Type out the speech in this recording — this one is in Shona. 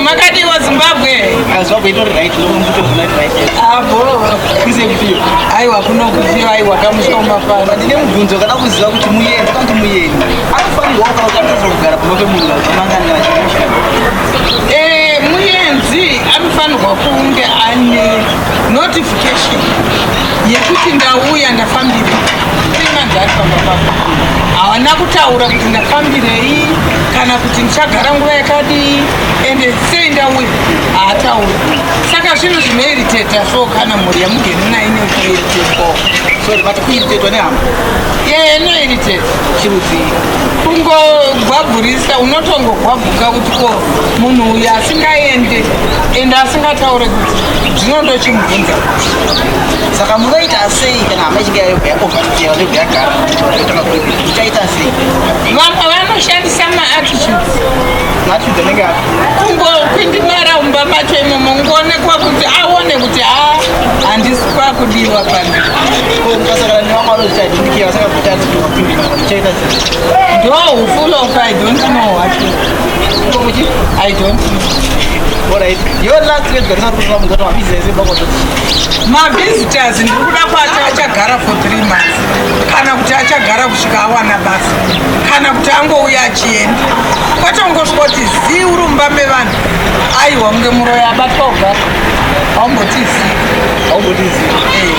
Makadiwa Zimbabwe? Zimbabwe itori right, ndokutoona right. Abo. Kuse kufiyo. Aiwa, kuno kufiyo, aiwa, kamushoma pano. Ndine mubvunzo kana kuziva kuti muyenzi kana kuti muyenzi anofanirwa kana kuti anotarisirwa kugara pamba pemunhu mangani kana chii? Muyenzi anofanirwa kunge ane notification yekuti ndauya, ndafambire 3 months ari pamba papo, hawana kutaura kuti ndafambirei kana kuti ndichagara nguva yakadii, ende sei ndauya haatauri. Saka zvinhu zvinoirritata. So kana mhuri yamugeni nayo inokuirritatwawo. Sorry, but kuirritatwa nehama? Ye, inoirritata. Chirudzi? Kungogwabhurisa, unotongogwabhuka kuti ko munhu uyu asingaende ende asingataure kuti zvinondochimubvunza. Saka munoita sei kana hama ichinge yayobva yaoverstaya, yobva yagara, yotanga kuirritata, muchaita sei? Vamwe vanoshandisa maattitudes. Maattitudes anenge api? Kungokwindimara mumba macho imomo, ngoonekwa kuti aone kuti ha, handisi kwakudiwa pano. Ko mukasangana nevamwe vanozviti adindikira vasingabvoti attitude wakwindimara, muchaita sei? Ndo full of, I don't know what. Komuchi? I don't know. Alright, your last word katisati kusina munhu kuti mabusiness ebakozoti. Mavisitors ndiri kuda kwati achagara for 3 months, kana kuti achagara kusvika awana basa, kana kuti angouya achienda, kwete ungosvika kuti zii uri mumba mevanhu. Aiwa, kunge muroyi abatwa kugara, haumboti zii. Haumboti zii. Eh.